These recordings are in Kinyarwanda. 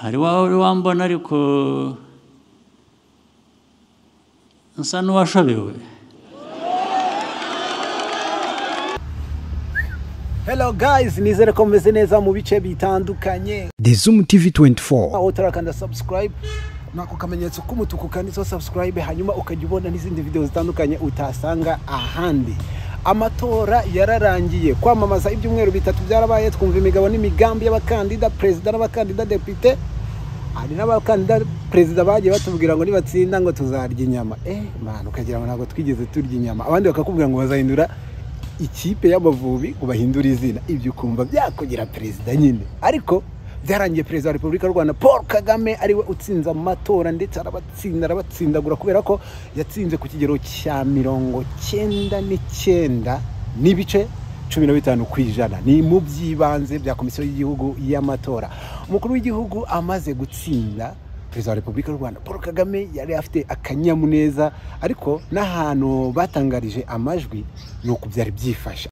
Hari wari wambona ariko nsa n'uwashobewe. Hello guys, nizere ko mumeze neza mu bice bitandukanye. The Zoom TV 24. Aho utarakanda subscribe nako kamenyetso k'umutuku kanditseho subscribe, hanyuma ukajya ubona n'izindi video zitandukanye utasanga ahandi. Amatora yararangiye, kwamamaza ibyumweru bitatu byarabaye, twumva imigabo n'imigambi y'abakandida perezida n'abakandida depite. Hari n'abakandida perezida bagiye batubwira ngo nibatsinda ngo tuzarya inyama. Man, ukagira ngo ntabwo twigeze turya inyama. Abandi bakakubwira ngo bazahindura ikipe y'Amavubi ngo bahindure izina. Ibyo ukumva byakugira perezida nyine. Ariko byarangiye perezida wa Repubulika y'u Rwanda Paul Kagame ariwe utsinze amatora, ndetse arabatsinda arabatsindagura kubera ko yatsinze ku kigero cya 99.15%. Ni mu by'ibanze bya Komisiyo y'Igihugu y'Amatora. Umukuru w'igihugu amaze gutsinda, perezida wa Repubulika y'u Rwanda Paul Kagame yari afite akanyamuneza, ariko n'ahantu batangarije amajwi nuko byari byifashe.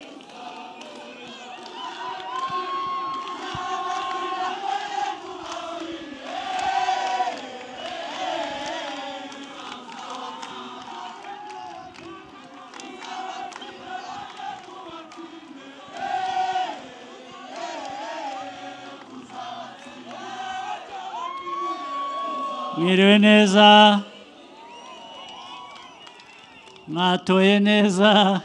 Mwiriwe neza, mwatoye neza.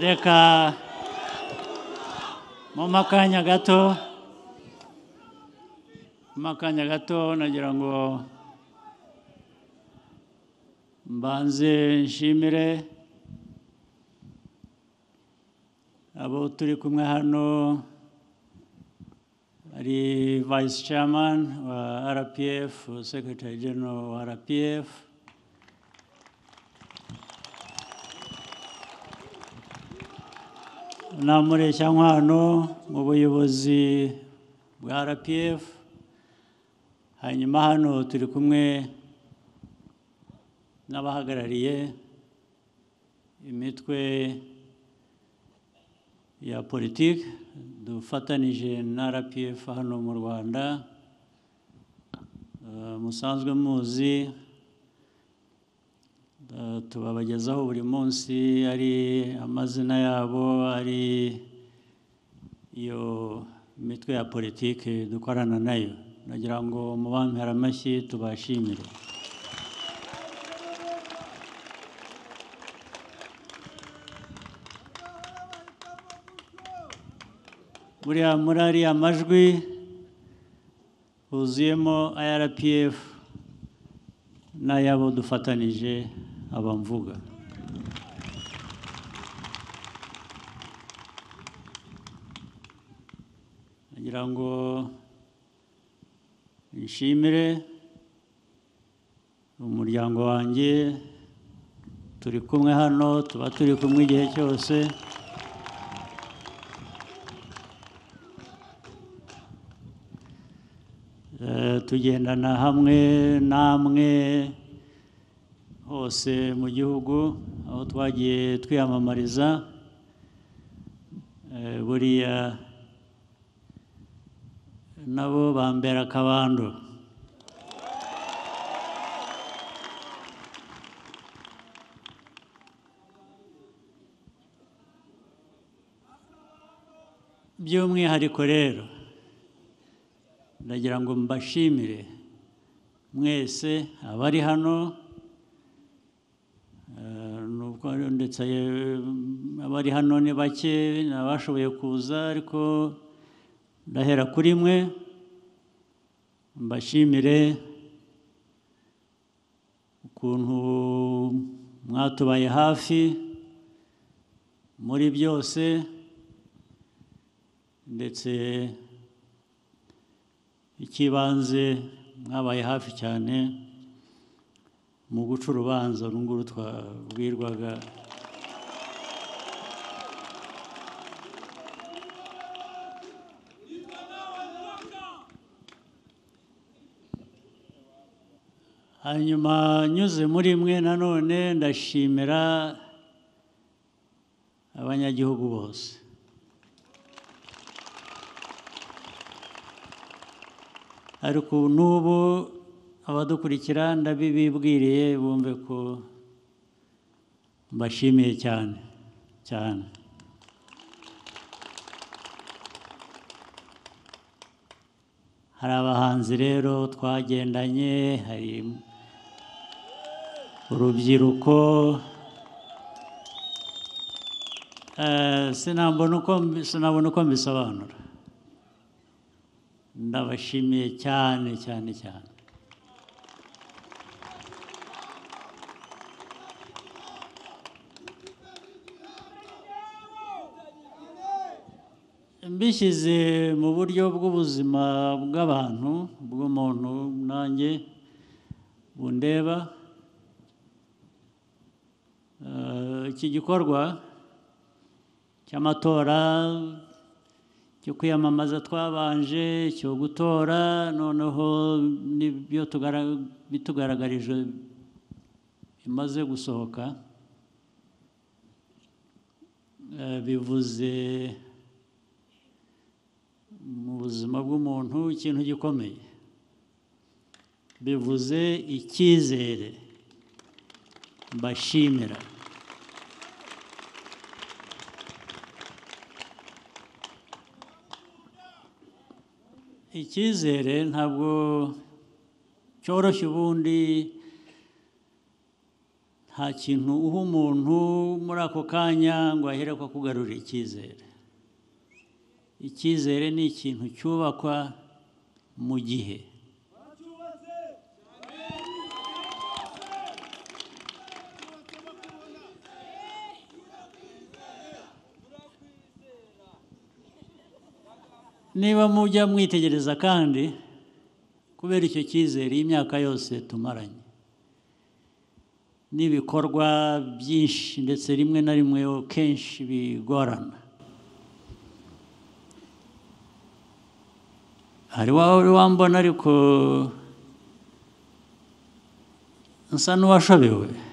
Reka mu makanya gato, nagira ngo mbanze nshimire abo turi kumwe hano. Ari Vice Chairman wa RPF, Secretary General wa RPF, na Mureshyankwano mu buyobozi bwa RPF. Hanyuma hano turi kumwe n'abahagarariye imitwe ya politiki dufatanije na RPF hano mu Rwanda. Musanzwe muzi, tubabagezaho buri munsi, ari amazina yabo, ari iyo mitwe ya politiki dukorana nayo. Nagira ngo mubampere amashyi tubashimire. Buriya muri ariya majwi huzuyemo RPF n'ayabo dufatanije abamvuga. Nagira ngo nshimire umuryango wanjye, turi kumwe hano, tuba turi kumwe igihe cyose. Tugendana hamwe namwe hose mu gihugu aho twagiye twiyamamariza. Buriya nabo bambera akabando. By'umwihariko rero ndagira ngo mbashimire mwese abari hano, nubwo ndetse abari hano ni bake nabashoboye kuza, ariko ndahera kuri mwe mbashimire ukuntu mwatubaye hafi muri byose, ndetse ikibanze mwabaye hafi cyane mu guca urubanza runguru twabwirwaga. Hanyuma nyuze muri mwe nanone ndashimira abanyagihugu bose. Ariko n'ubu abadukurikira ndabibibwiriye bumve ko mbashimiye cyane cyane. Hari abahanzi rero twagendanye, hari urubyiruko, sinabona uko mbisobanura. Ndabashimiye cyane cyane cyane. Mbishyize mu buryo bw'ubuzima bw'abantu, bw'umuntu nanjye bundeba, iki gikorwa cy'amatora, cyo kwiyamamaza twabanje, cyo gutora, noneho n'ibyo bitugaragarije bimaze gusohoka, bivuze mu buzima bw'umuntu ikintu gikomeye, bivuze icyizere mbashimira. Icyizere ntabwo cyoroshye, ubundi nta kintu uha umuntu muri ako kanya ngo ahere ko akugarurira icyizere. Icyizere ni ikintu cyubakwa mu gihe. Niba mujya mwitegereza kandi kubera icyo cyizere y'imyaka yose tumaranye n'ibikorwa byinshi, ndetse rimwe na rimwe kenshi bigorana, hari wambona ariko nsa n'uwashobewe.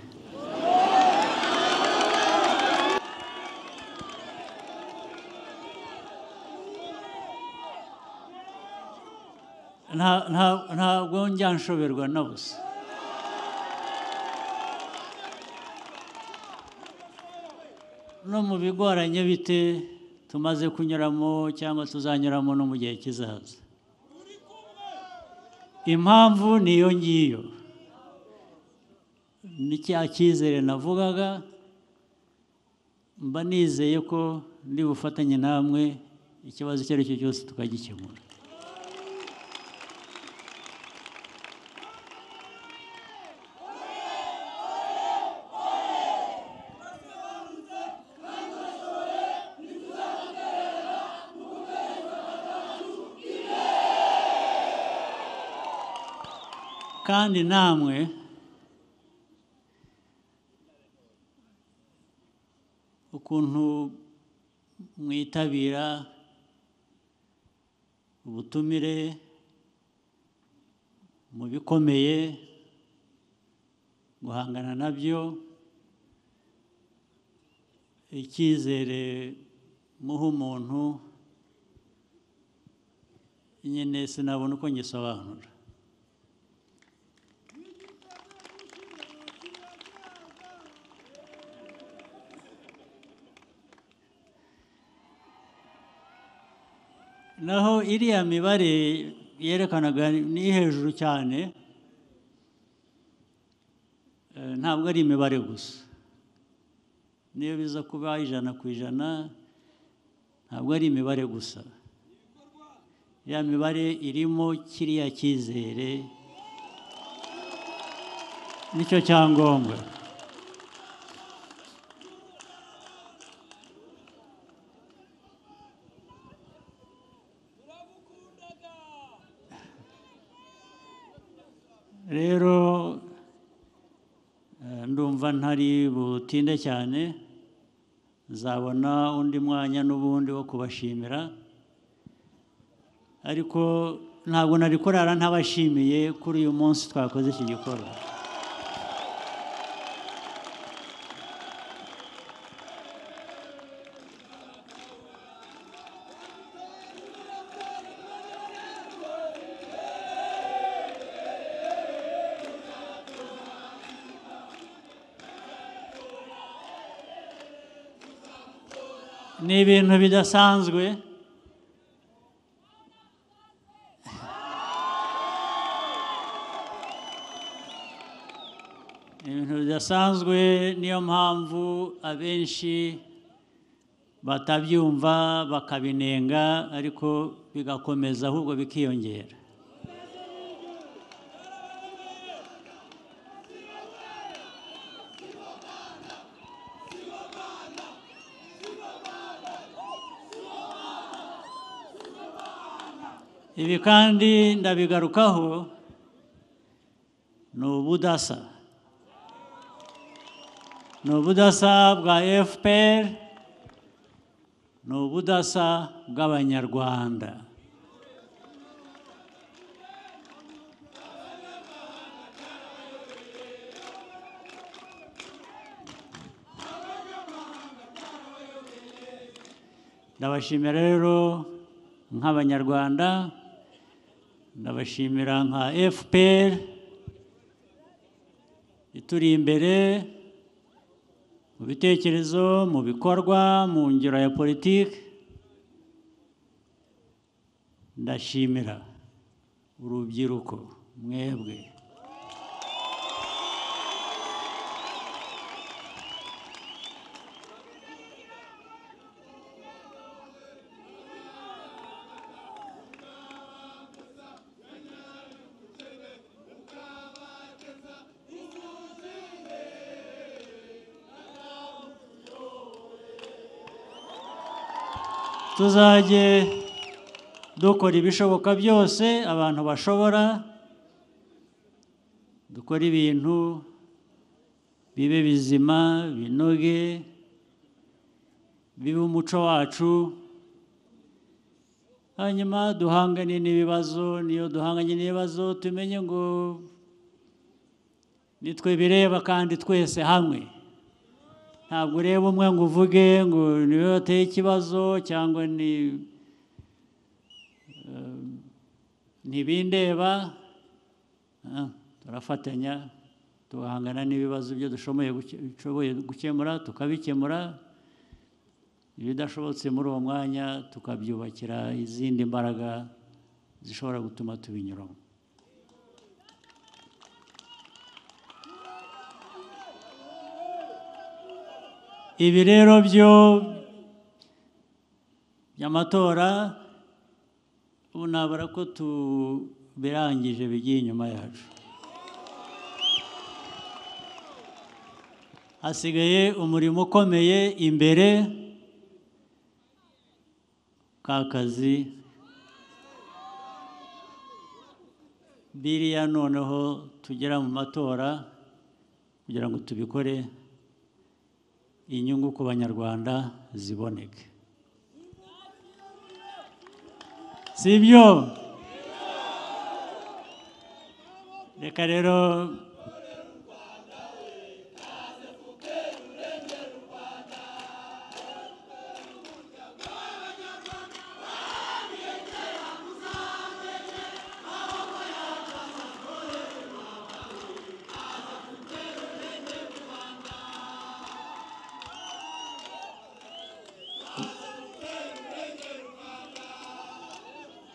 Ntabwo njya nshoberwa na busa. No mu bigoranye bite tumaze kunyuramo cyangwa tuzanyuramo no mu gihe kizaza, impamvu niyo ngiyo, ni cya cyizere navugaga. Mba nizeye ko ndi bufatanye namwe ikibazo icyo ari cyo cyose tukagikemura. Kandi namwe ukuntu mwitabira ubutumire mu bikomeye guhangana nabyo, icyizere muha umuntu nyine sinabona uko ngisobanura. Naho iriya mibare yerekanaga ni hejuru cyane, ntabwo ari imibare gusa, niyo biza kuba 100% ntabwo ari imibare gusa. Ya mibare irimo kiriya cyizere, nicyo cyangombwa. Rero ndumva ntari butinde cyane, nzabona undi mwanya n'ubundi wo kubashimira, ariko ntabwo nari kurara ntabashimiye kuri uyu munsi twakoze iki gikorwa. Ni ibintu bidasanzwe. Ibintu bidasanzwe, niyo mpamvu abenshi batabyumva bakabinenga, ariko bigakomeza ahubwo bikiyongera. Ibi kandi ndabigarukaho, ni ubudasa. Ni ubudasa bwa FPR, ni ubudasa bw'Abanyarwanda. Ndabashimira rero nk'Abanyarwanda, ndabashimira nka FPR ituri imbere mu bitekerezo, mu bikorwa, mu ngiro ya politiki. Ndashimira urubyiruko mwebwe. Tuzajye dukora ibishoboka byose abantu bashobora, dukora ibintu bibe bizima, binoge, bibe umuco wacu, hanyuma duhangane n'ibibazo. Niyo duhanganye n'ibibazo tumenye ngo nitwe bireba kandi twese hamwe. Ntabwo ureba umwe ngo uvuge ngo niwe wateye ikibazo cyangwa ni ntibindeba. Turafatanya tugahangana n'ibibazo byo dushoboye gukemura tukabikemura, ibidashobotse muri uwo mwanya tukabyubakira izindi mbaraga zishobora gutuma tubinyuramo. Ibi rero byo by'amatora ubu nabara ko tubirangije, bigiye inyuma yacu. Hasigaye umurimo ukomeye imbere, kakazi biriya noneho tugera mu matora kugira ngo tubikore inyungu ku Banyarwanda ziboneke. Sibyo? Reka rero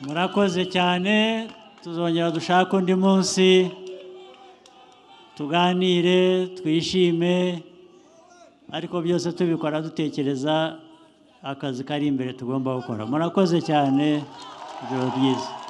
murakoze cyane, tuzongera dushake undi munsi tuganire, twishime, ariko byose tubikora dutekereza akazi kari imbere tugomba gukora. Murakoze cyane, ijoro ryiza.